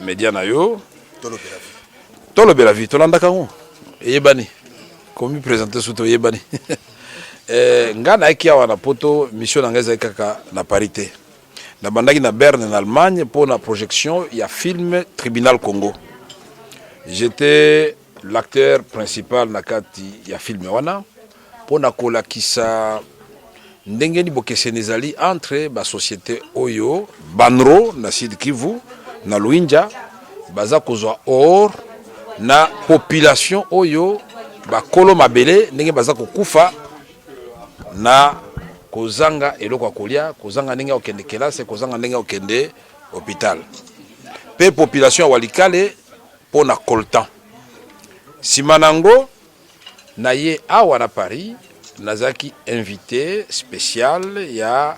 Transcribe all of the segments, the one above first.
media na yo Tolobela vie, tolandaka yango, eyebani. Komi presenter surtout oyebani. Eh, nga nayaki awa na poto, mission na ngai ezalaki kaka na Paris te. Nabandaki na Berne na Allemagne mpo na projection ya film Tribunal Congo. J'étais l'acteur principal na kati ya film wana mpo na kolakisa ndenge nini bokeseni ezali entre ba société oyo Banro na Sud Kivu na Luinja baza kozwa or na population oyo bakolo mabele ndenge baza kokufa na kozanga eloko ya kolia, kozanga ndenge ya kokende kelasi, kozanga ndenge ya kokende hôpital, mpe population ya Walikale mpo na coltan. Nsima na yango naye awa na Paris, nazalaki invité spécial ya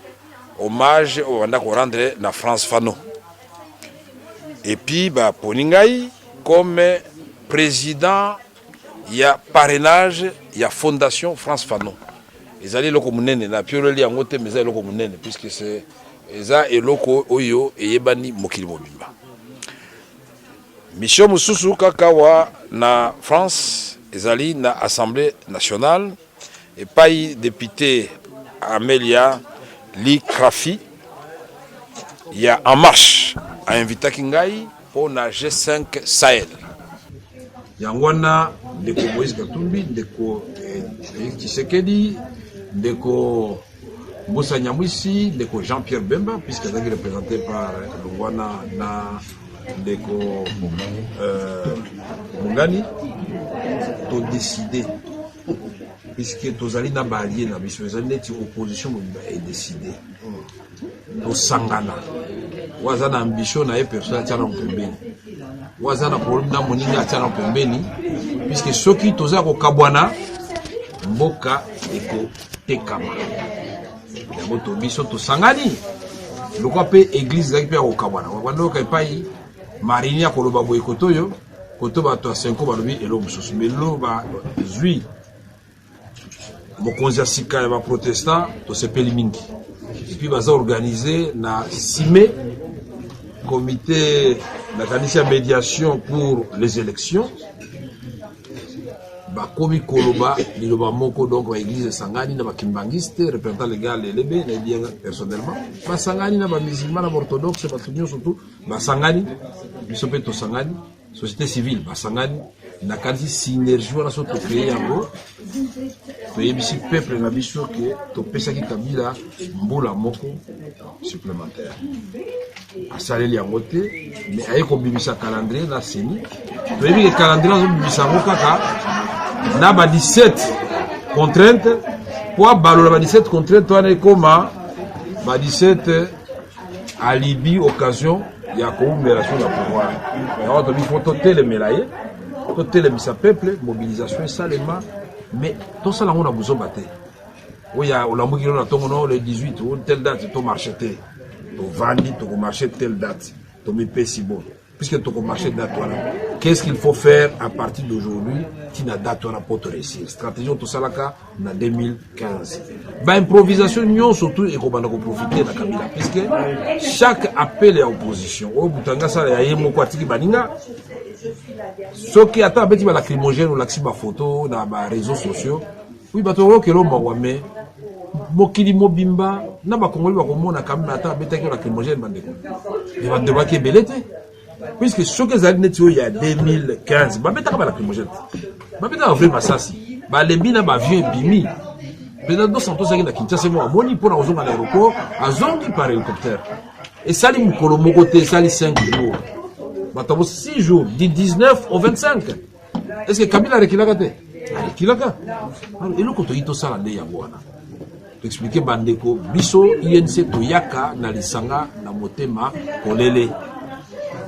hommage oyo babanda korendre na Frantz Fanon, et puis baponi ngai comme président ya parrainage ya fondation Frantz Fanon. Ezali eloko monene, napioleli yango te, mais eza eloko monene puisque c'est eza eloko oyo eyebani mokili mobimba. Mission mosusu kaka awa na France ezali na Assemblée nationale epai député Amelia Lee Crafi ya En Marche ainvitaki ngai mpo na G5 Sahel. Yango wana ndeko Moïse Katumbi, ndeko Félix Tshisekedi, ndeko Mbusa Nyamwisi, ndeko Jean-Pierre Bemba, puisque azalaki représenté par Lungwana na ndeko Mongani, todécide puisque tozali na baallié na biso, ezali neti opposition mobimba edécide tosangana. Oyo aza na ambition na ye personnel atia na pembeni, oyo aza na problème na moninga atia na pembeni, puisque soki toza kokabwana mboka ekotekama. Yango to biso tosangani lokwa mpe église ezalaki mpe ya kokabwana, bandoka epai Marini akoloba boye koto oyo koto bato ya Senko balobi eloko mosusu, mais lelo bazwi mokonzi ya sika ya baprotestant, tosepeli mingi. Et puis baza organise na CIME, comité nakanisi ya médiation pour les élections, bakomi koloba liloba moko. Donc baéglise esangani na bakimbangiste, représentant légal elebe nayebi yanga personnellement, basangani na bamusulman na baorthodoxe, bato nyonso tu basangani, biso mpe tosangani, société civile basangani. Nakanisi synergie wana so tocréer yango, toyebisi peuple na biso ke topesaki Kabila mbula moko supplémentaire, asaleli yango te, mais aye kobimisa calendrier na CENI. Toyebi ke calendrier azobimisa yango kaka na ba 17 contrainte po abalola ba 17 contrainte wana ekoma ba 17 alibi, occasion ya koumela so na pouvoir. Yango tobi fo totelemela ye, totelemisa peuple, mobilisation esalema, mais tosala yango na buzoba te. Oyo olambuki lelo na ntongo no le 18 o telle date tomarche te, tovandi tokomarche telle date, tomipesi bon, puisque tokomarche date wana, qu'est-ce qu'il faut faire à partir d'aujourd'hui ntina date wana po toréussir? Stratégie oyo tosalaka na 2015, baimprovisation nyonso tu ekobanda koprofite na Kabila, puisque chaque appel ya opposition oyo butanga asala ya ye moko, atiki baninga. Soki ata abeti balacrymogène, olakisi bafoto na baréseaux sociaux, oui, bato bakokela mawa, mais mokili mobimba na bakongoli bakomona quand même. Ata abetaki lacrymogène, bandeko, me bandeko baki ebele te, puisque soki ezali neti oyo ya 2015, babetaka balacrymogène te, babetaka vrai masasi, balembi na baavion ebimi. Président Dos Santos azalaki na Kinshasa, mo amoni mpona kozonga na aéroport, azongi par hélicoptère. Esali mokolo moko te, esali 5 jours, bato yango 6 jours, du 19 au 25. Est ce que Kabila arekilaka te? Arekilaka. Eloko toyi tosala nde yango wana, toexpliquer bandeko biso UNC toyaka na lisanga na motema polele,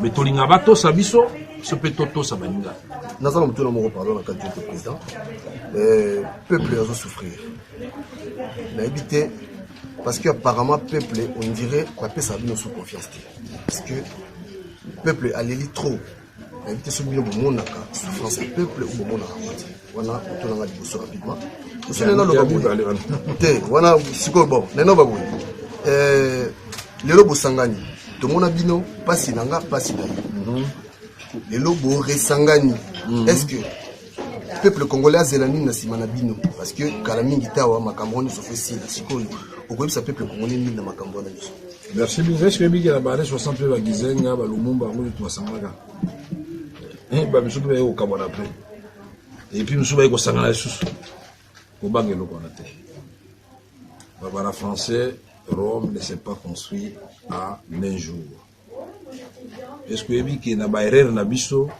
me tolinga batosa biso, biso mpe totosa baninga. Naza na motuna moko, pardon, na kati te, président. Peuple azosouffrir, nayebi te, parce que apparemment peuple, on dirait bapesaka bino sous confiance te, parce que peuple aleli trop. Nayebi te soki bino bomonaka souffrance ya peuple ou bomonaka yango te. Wana otonanga liboso rapidement mosu nena loba boye te. Wana sikoyo, bon, nena loba boye, lelo bosangani, tomona bino, mpasi na nga, mpasi na ye. Lelo boresangani. Est-ce que peuple congolais azela nini na nsima na bino? Parce que kala mingi te awa makambo wana nyonso fo esila. Sikoyo okoyebisa peuple congolais nini na makambo wana nyonso? Merci bien. Est-ce que oyebi ke na ba années 60 mpe ba Gizenga, ba Lumumba bango nyonso basanganaka? Ba misusu mpe baye kokabwana après. Et puis misusu baye kosangana lisusu. Kobanga eloko wana te. Babara français, Rome ne s'est pas construit en un jour. Est-ce que oyebi ke na ba erreur na biso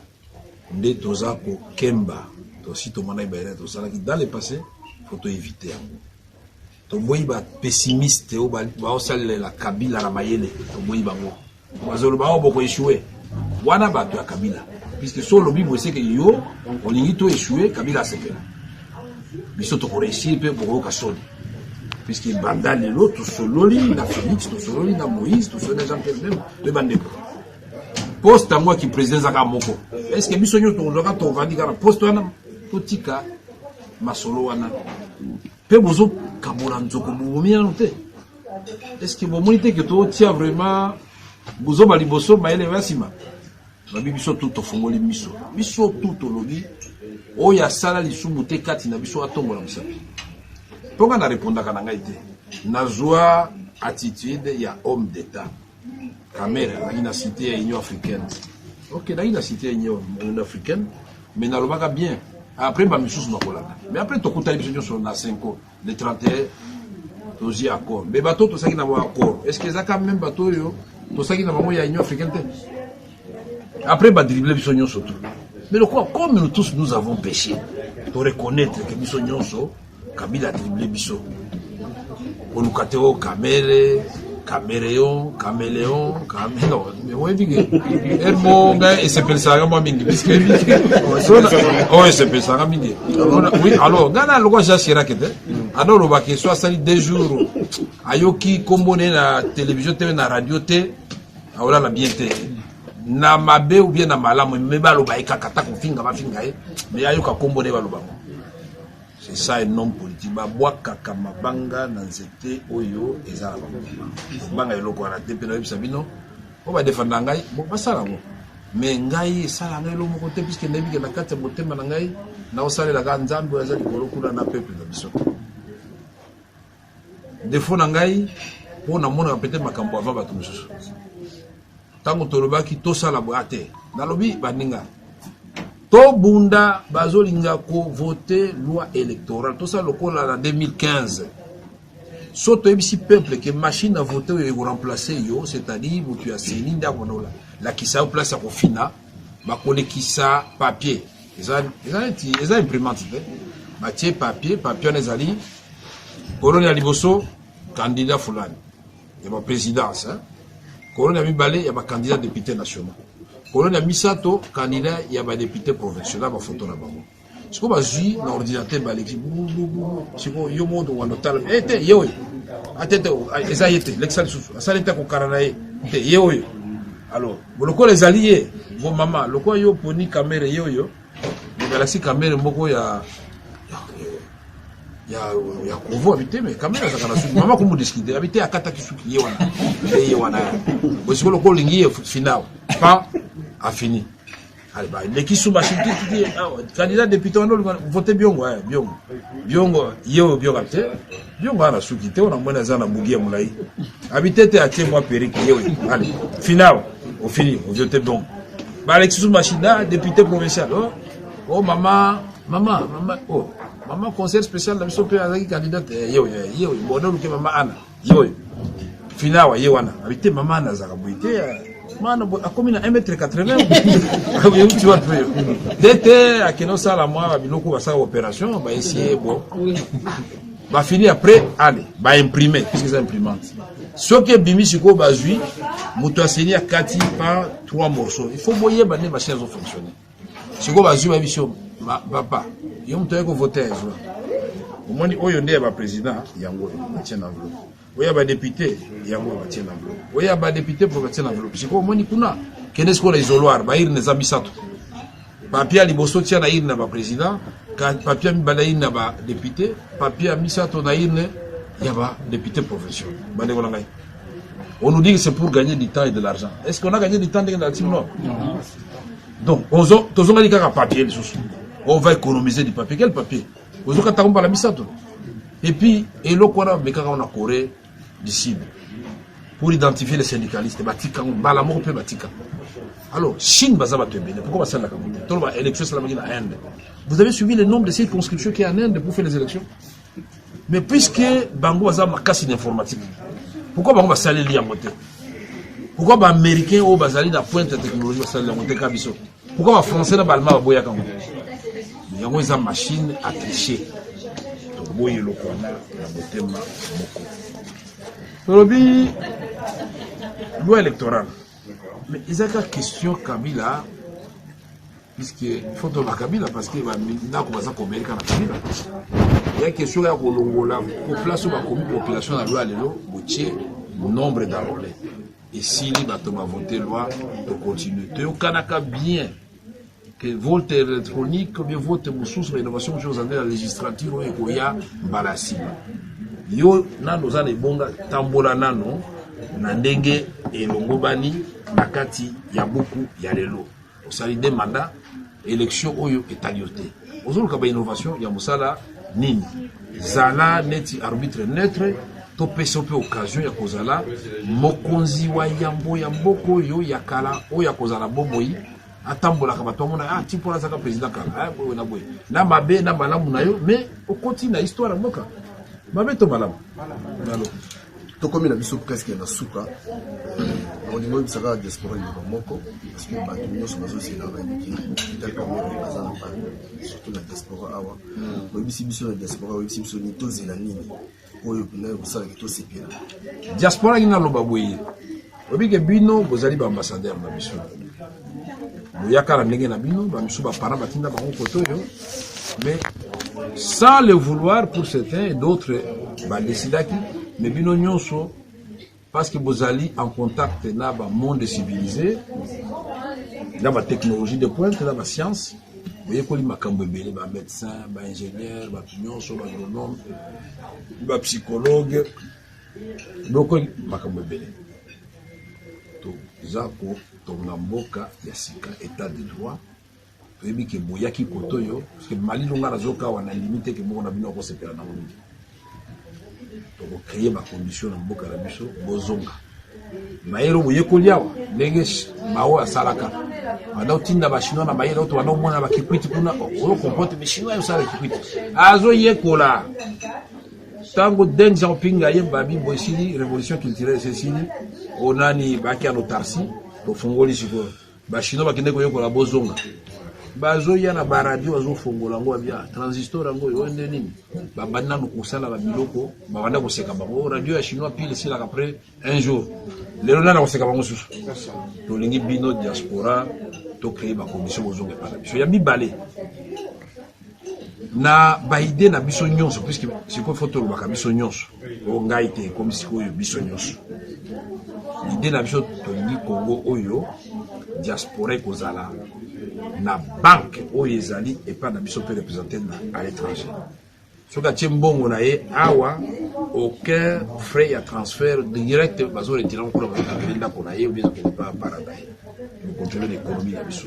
nde toza kokemba, tosi tomonaki ba erreur tosalaki dans le passé, faut to éviter yango. Toboyi ba pessimiste oyo baosalela Kabila na mayele, toboyi bango. Bazoloba oyo boko échouer. Wana bato ya Kabila. Puisque so olobi boye seke yo olingi to échouer, Kabila asepela. Biso toko réussir mpe bokoyoka soni. Puisque banda lelo tosololi na Félix, tosololi na Moïse, tosololi na Jean-Pierre Bemba, mpe bandeko. Poste yango ya ki président ezaka moko. Est-ce que biso nyonso tokozwaka tovandi kaka na poste wana, totika masolo wana. Mpe bozokabola nzoko bobomi nano te. Est-ce que bomoni te ke totia vraiment bozoba liboso mayele ya nsima? Babi biso tu tofongoli miso, biso tu tolobi oyo asala lisumu te kati na biso atombola mosapi. Mpo nga na repondaka na ngai te, nazwa attitude ya homme d'État. Kamerhe azalaki na cité ya Union africaine. Ok, nazalaki na cité ya Union africaine, mais nalobaka bien. Après ba misusu bakolanda. Mais après tokutani biso nyonso na 5 le 31 tozwi accord. Mais bato tosalaki na bango accord, est-ce que eza quand même bato oyo tosalaki na bango ya Union africaine te? Après ba dribble biso nyonso tout. Mais lokola comme nous tous nous avons péché, to reconnaître que biso nyonso Kabila dribble biso. Koluka te o Kamerhe, Caméléon, Caméléon, Caméléon. Mais oyebi ke ermo ngai esepelisaka mwa mingi puisque oyo esepelisaka mingi. Oui, alors ngai na lokola Jean Chirac te, ado olobaki so asali 2 jours ayoki kombo na ye na télévision te na radio te, aolala bien te. Na mabe ou bien na malamu, mais baloba ye kaka ata kofinga bafinga ye, mais ayoka kombo na ye baloba ngo. C'est ça un homme politique. Babwakaka mabanga na nzete oyo eza na bambuma. Banga eloko wana te mpe nayebisa bino oyo badefanda ngai, bon basala yango. Mais ngai esala ngai eloko moko te puisque nayebi ke na kati ya motema na ngai naosalelaka Nzambe oyo aza likolo kuna na peuple na biso. Défaut na ngai mpo namonaka peut-être makambo avant bato mosusu. Ntango tolobaki tosala boye te, nalobi baninga tobunda, bazolinga kovote loi électorale, tosala lokola na 2015. So toyebisi peuple ke machine à voter oyo ekoremplace yo, c'est-à-dire moto ya CENI nde akonola lakisa yo place ya kofina, bakolekisa papier, eza neti eza imprimante te, batie papier, papier wana ezali kolone ya liboso candidat fulani ya ba présidence, hein? Kolone ya mibale ya ba candidat député nationaux, kolone ya misato candidat ya ba député provinciaux na bafoto na bango. Sikoyo bazwi na ordinateur baleki bububu, sikoyo yo moko tokobanda otala e te ye oyo ate te eza ye te, lekisa lisusu asali te akokana na ye te ye oyo. Alors lokola ezali ye bo mama, lokola yo poni Kamerhe ye oyo, balakisi Kamerhe moko ya ya kovo abi te, mais Kamerhe azalaka na suki mama komo discuter abi te, akataki suki ye wana nde ye wana. Bosiko lokola olingi ye final pa afini. Allez, bah, leki sous machine titi candidat député wana olinga vote Biongo, eh, Biongo Biongo ye oyo Biongo te, Biongo ana suki te, ona mwana aza na bugi ya molai abi te te, atie mwa perruque ye oyo. Allez, final ofini ovote Biongo, baleki sous machine ah député provincial, oh oh mama mama mama oh mama conseil spécial na biso mpe azalaki candidate ye oyo ye oyo bona oluke mama Ana ye oyo finawa ye wana abi te, mama Ana azalaka boye te, mana akomi na 1 mètre 80 euti wapi oyo te te, akende osala mwa biloko basala opération baesi ye bo bafini. Après ale baimprime puisque eza imprimante, soki ebimi sikoyo bazwi moto aseni akati par trois morceaux. Il faut boyeba nde machine azofonctionne. Sikoyo bazwi bayebi so papa yo moto aye kovote ezwa omoni oyo nde ya baprésident yango oyo batie na enveloppe, oyo ya badéputé yango oyo batie na enveloppe, oyo ya badéputé po batie na enveloppe. Sikoyo omoni kuna kende sikoyo na isoloir ba urne eza misato, papier ya liboso tia na urne ya baprésident, papier ya mibale na urne ya badéputé, papier ya misato na urne ya badéputé provinciaux. Bandeko na ngai, On nous dit que c'est pour gagner du temps et de l'argent. Est-ce qu'on a gagné du temps ndenge na non? Donc, tozongaki kaka papier lisusu. On va économiser du papier. Quel papier? Ozokata yango mbala misato. Et puis, eloko wana bamekaka na Corée du Sud pour identifier les syndicalistes, batika yango mbala moko mpe batika. Alors, Chine baza bato ebele, pourquoi basalelaka yango te? Toloba élection esalamaki na Inde. Vous avez suivi le nombre de circonscriptions qu'il y a en Inde pour faire les élections? Mais puisque bango baza makasi na informatique, pourquoi bango basaleli yango te? Pourquoi baaméricain oyo bazali na pointe ya technologie basaleli yango te ka biso? Pourquoi bafrançais na baallemand baboyaka yango? Yango eza machine à tricher. Toboyi eloko wana na motema moko. Tolobi loi électorale, mais eza kaka question Kabila, puisque il faut toloba Kabila parce que bandako baza komeleka na Kabila. Ya question ya kolongola ko place oyo bakomi population na loi lelo, botie nombre d'enrôlés, esili, bato bavote loi, tocontinue. Toyokanaka bien que vote électronique ou bien vote mosusu, bainnovation mosusu ozali na législature oyo ekoya mbala nsima. Yo nano oza na ebonga, tambola nano na ndenge elongobani na kati ya buku ya lelo. Osali de mandat, élection oyo etali yo te. Ozoluka bainnovation ya mosala nini? Zala neti arbitre neutre, topesa mpe occasion ya kozala mokonzi wa yambo ya mboka oyo ya kala, oyo akozala bomoi atambolaka, bato bamona: ah, ti mpona azalaka président kala. Ah, boye na boye, na mabe na malamu na yo, mais okoti na histoire ya mboka, mabe to malamu. Tokomi na biso presque na suka. Olingi oyebisa kaka diaspora liloba moko, parce que bato nyonso bazozela, bayebiki Vital Kamerhe aza na Paris, surtout na diaspora awa. Oyebisi biso na diaspora, oyebisi biso nini? Tozela nini oyo mpena ekosalaki tosepela? Diaspora, ngi naloba boye: obike bino bozali baambassadeur na biso, boyaka na ndenge na bino. Bamisu baparent batinda bango kote oyo, mais sans le vouloir pour certains et d'autres badesidaki. Mais bino nyonso, parce que bozali en contact na bamonde civilisé, na batechnologie de pointe, na bascience, boyekoli makambo ebele, bamédecin, baingénieur, bato nyonso, baagronome, bapsychologue, boyekoli makambo ebele. Toza kotonga mboka ya sika, état de droit. Toyebi ke boyaki kote oyo parce que malilo nga nazoka awa, na ndimi te ke moko na bino akosepela nango mingi. Tokocréer bacondition na mboka na biso, bozonga mayele boyekoli awa, ndenge Mao asalaka, banda otinda bachinois na mayele oyo tobanda omona bakikwiti kuna. Oyo comprendre, mais chinois osala kikwiti, azoyekola. Ntango Deng Xiaoping ayeba bo esili, révolution culturelle esili, onani baki ya autarcie, tofungoli sikoyo, bachinois bakende koyekola, bozonga, bazoya na baradio, bazofongola yango, babia transistor yango oyo nde nini. Babandi nanu kosala babiloko, babanda koseka bango: radio ya chinois, pile esilaka après un jour. Lelo nani akoseka bango susu? Tolingi bino diaspora, tocréer bacondition, bozonga epai na biso. Ya mibale, na baidée na biso nyonso, puisque sikoyo faut tolobaka biso nyonso, o ngai te, ekomi sikoyo biso nyonso. Idée na biso, tolingi Congo oyo diaspora ekozala na banque oyo ezali epai na biso mpe représente na à l'étranger. Soki atie mbongo na ye awa, aucun frais ya transfert direct, bazoretire kuna, bazokende ndako na ye obi ezokende pa para na ye. Tocontrôle l'économie na biso,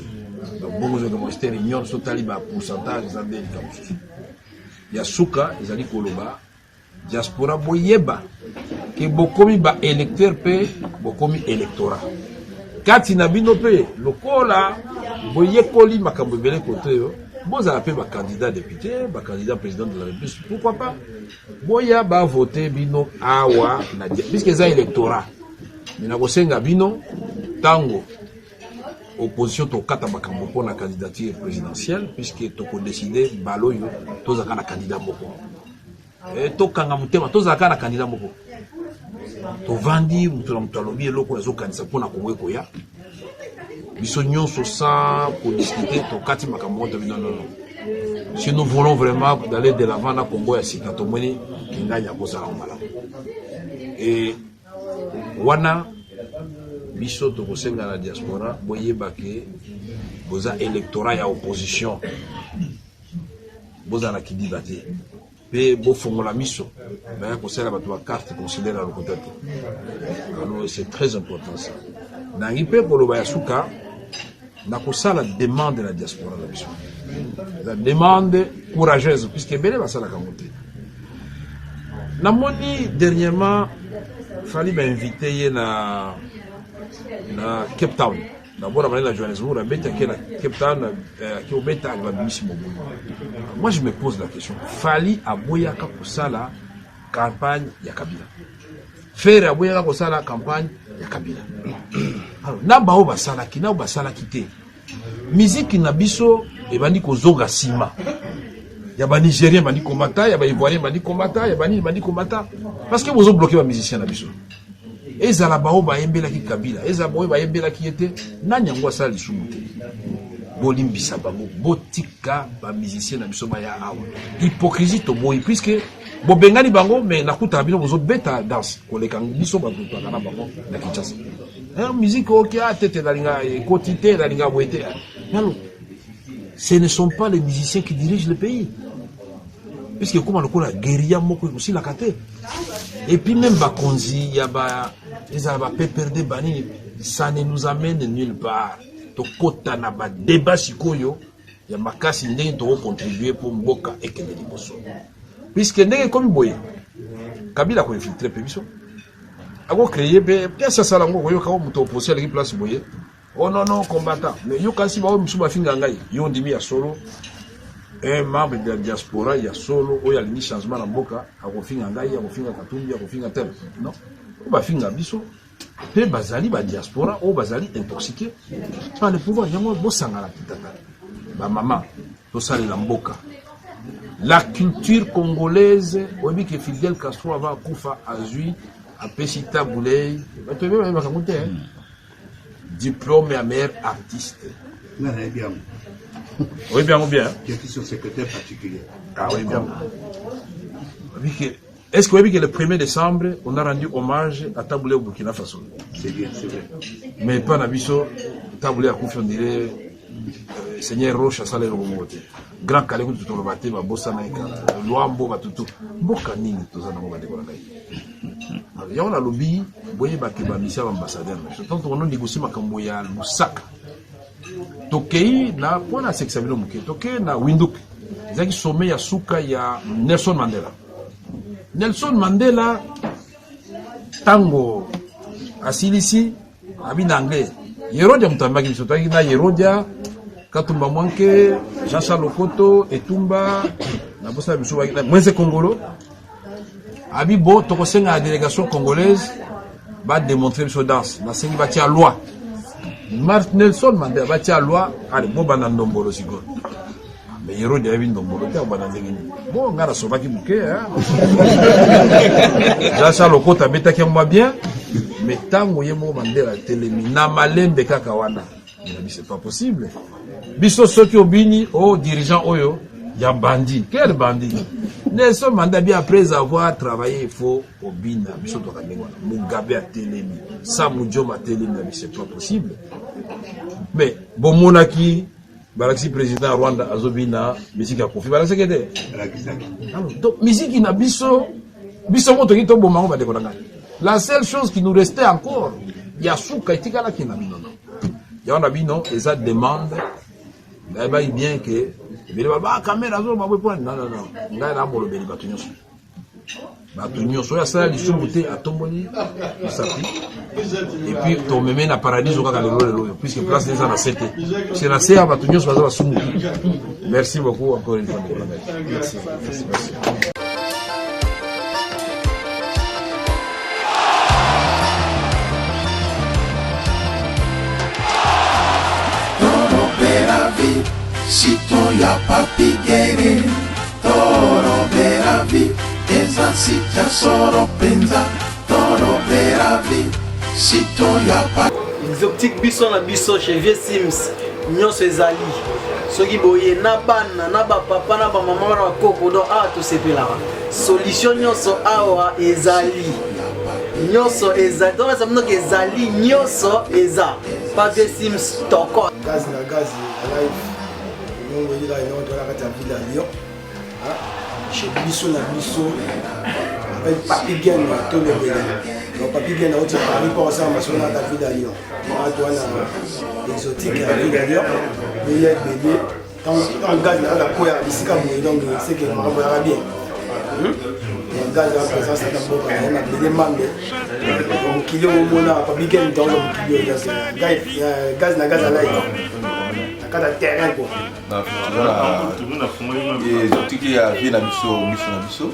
babongo ezokende Western Union. So tali bapourcentage, eza nde likambo mosusu ya suka. Ezali koloba diaspora, boyeba ke bokomi baélecteur mpe bokomi électorat kati na bino. Mpe lokola boyekoli makambo ebele kote oyo, bozala mpe bacandidat député, bacandidat président de la République, pourquoi pas? Boya bavote bino awa na, puisque eza électorat. Mais nakosenga bino, ntango opposition tokata makambo mpo na candidature présidentielle, puisque tokodécider mbala oyo tozalaka na candidat moko, tokanga motema, tozalaka na candidat moko. Tovandi, moto na moto alobi eloko azokanisa mpo na Kongo ekoya. Biso nyonso, sans kodiscuter, tokati makambo moko, tobi: non, non, non, si nous voulons vraiment d'aller de l'avant na Kongo ya sika, tomoni kingani akozala malamu. E wana biso tokosenga na diaspora, boyeba ke boza électorat ya opposition, bozala na kidiba te mpe bofongola miso. Baya kosala bato bacarte consulaire ya lokuta te. Alors c'est très important ça. Nangi mpe koloba ya suka nakosala demande na diaspora na biso. La demande courageuse puisque ebele basalaka yango te. Namoni dernièrement Fally ba invité ye na na Cape Town. D'abord abandi na Johannesburg abeti ake na Cape Town euh, ake obeta babimisi mobulu. Moi je me pose la question, Fally aboyaka kosala campagne ya Kabila. Ferre aboyaka kosala campagne ya Kabila. Alors na baoyo basalaki na oyo basalaki te miziki na biso ebandi kozonga nsima ya ba nigérien bandi komata ya ba ivoirien bandi komata ya banini bandi komata parce que bozo bloquer ba musicien na biso ezala baoyo bayembelaki kabila ezala baoyo bayembelaki ye te nani yango asala lisumu te bolimbisa bango botika ba musicien na biso baya awa hypocrisie toboyi puisque bobengani bango mais nakutaka bino bozobeta danse koleka biso bato tozalaka na bango na kinshasa eh, musique oki a ah, tete nalinga ekoti te nalinga boye te nalo ce ne sont pas les musiciens qui dirigent le pays puisque ekoma lokola guérilla moko ekosilaka te et puis même bakonzi ya ba ezala ba pprd banini ça ne nous amène nulle part tokota na badébat sikoyo ya makasi ndenge toko contribuer mpo mboka ekende liboso puisque ndenge ekomi boye kabila ako infiltre mpe biso ako créer mpe pièce asala yango okoyoka o moto opposition aleki place boye o oh non non combattant mais yo kasi baoyo mosusu bafinga ngai yo ondimi ya solo un membre de la diaspora ya solo oyo alingi changement na mboka akofinga ngai akofinga katumbi akofinga tel non oyo bafinga biso Pe bazali ba diaspora oyo bazali intoxiqué par le pouvoir yango bosangana te tata ba mama tosalela mboka la culture congolaise oyebi ke Fidel Castro avant akufa azui apesi Tabu Ley bato ebele bayebaka yango te diplôme ya meilleur artiste nga nayebi yango oyebi yango bien j'étais son secrétaire particulier ah oyebi yango oyebi ke Est-ce que oyebi que le 1er décembre on a rendu hommage à Tabu Ley au Burkina Faso? C'est bien, c'est vrai. Mais pas na biso Tabu Ley akufi on dirait euh, Seigneur Roche asala eloko moko te. Grand Kale kutu toloba te babosana ye kala. Luambo batutu. Mboka nini toza nango bandeko na ngai? Yango nalobi boyeba ke bamisia ba ambassadeur na biso. Tant on négocie makambo ya Lusaka. Tokei na mpo na sekisa bino moke, tokei na Windhoek. Ezalaki sommet ya suka ya Nelson Mandela. Nelson Mandela tango asilisi abi na anglais Yerodia moto amemaki biso toyaki na Yerodia Katumba Mwanke Jean Charles Lokoto Etumba na bosana biso Mwenze Kongolo abi bo tokosenga na délégation congolaise ba démontrer biso danse nasengi batia loi Nelson Mandela batia loi ale bobanda ndombolo sikoyo Mais Herode ayebi ndombolo te akobanda ndenge nini? Bon, ngai nasovaki moke. Jean Charles Okota abetaki yango mwa bien, mais ntango ye moko Mandela atelemi na malembe kaka wana, nabi c'est pas possible. Biso soki obini o oh, dirigeant oyo ya bandi, quel bandi? Nelson Mandela bien après avoir travaillé, il faut obina biso toka ndenge wana. Mugabe atelemi, Sam Nujoma atelemi, nabi c'est pas possible. Mais bomonaki balakisi président ya Rwanda azobina musique ya Koffi balakisaki te donc musique na biso biso moko toki toboma yango bandeko na ngai la seule chose qui nous restait encore ya suka etikalaki na bino no yango na bino eza demande nayebaki bien ke ebele baloba ah, kamera azoloba boye mpona non non non ngai namolobeli bato nyonso bato nyonso oyo asala lisumu te atomboli mosapi epuis tomeme na paradiso kaka lelo lelo oyo puisque place eza na se te puisque na se ya bato nyonso baza basumuki merci beaucoup encore une fois ndeko na ngai merci merci merci Citron ya papi gere Tolobela vie eza site ya solo penza Tolobela vie citron ya pa Exotique biso na biso chez Vieux Sims nyonso ezali soki boye na bana na bapapa na bamama na bakoko donc awa tosepelaka solution nyonso awa ezali nyonso ezali donc eza mnoki ezali nyonso eza pa Vieux Sims toko gaz na gaz ya live nongo elika eloko toza na kati ya ville ya Lyon chez biso na biso avec Papi Gen tolobela. Donc Papi Gen auti Paris mpo kosala masolo na David ya Lyon. Bato wana exotique ya ville ya Lyon. Beya ebele. Ntango gaz na kaka koya bisika boye donc c'est que makambo yaka bien. Gaz ya présence na mboka na ye mabele mambe. Mokili oyo omona Papi Gen moto akozwa mokili oyo donc gaz na gaz alai na kati ya terrain quoi. Exotique ya vie na biso biso na biso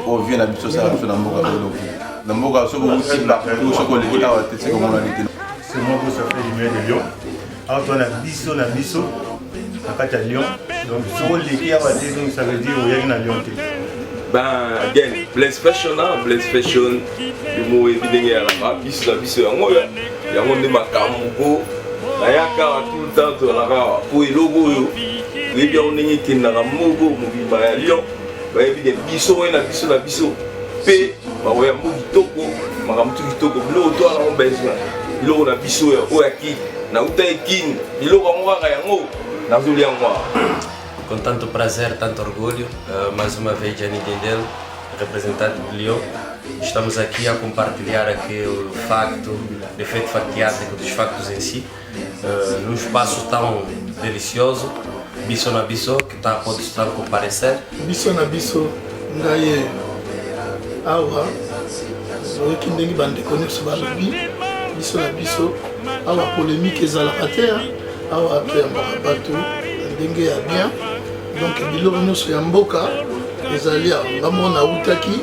oyo vie na biso osala biso na mboka oyo na mboka soki outi partout soki oleki awa te soki omonani te. C'est moi pour ça fait lumière de Lyon. Awa toza na biso na biso na kati ya Lyon. Donc soki oleki awa te donc ça veut dire oyaki na Lyon te. Ben, again, Blaise Fashion, hein, Blaise Fashion, yo moko oyebi ndenge ezalaka biso na biso yango oyo yango nde makambo ko nayaka awa tout le temps tozalaka awa mpo eloko oyo toyebi yango ndenge ekendaka moko mobimba ya Lyon bayebi ke biso oyo na biso na biso mpe bakoya mbo kitoko makambo tu kitoko biloko to wana yango besoin biloko na biso oyo oyo ya kin nauta ekin biloko yango kaka yango nazolia yango awa. Com tanto prazer, tanto orgulho, mais uma vez Gianni Dendel, representante de Lyon. Estamos aqui a compartilhar aqui o facto, defeito factiático dos factos em si, num espaço tão delicioso, Biso na Biso, que tá, pode estar a comparecer. Biso na biso ngai ye awa oyoki ndenge bandeko nyonso balobi biso na biso awa polemike ezalaka te awa toyambaka bato na ndenge ya bien donc biloko nyonso ya mboka ezali awa nga moko nautaki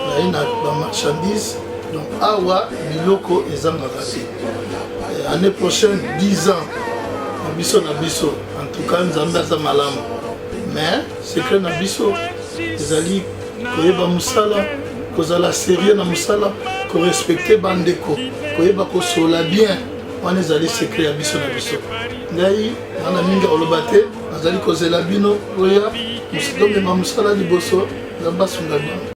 naye na bamarchandise donc awa biloko ezangaka te eh, année prochaine 10 ans na biso na biso en tout cas nzambe aza malamu mais secret na biso ezali koyeba mosala kozala sérieux na mosala korespecte bandeko koyeba kosola bien wana ezali secret ya biso na biso ngai nana mingi akoloba te nazali kozela bino oya tomema mosala liboso nzambe asunga bino.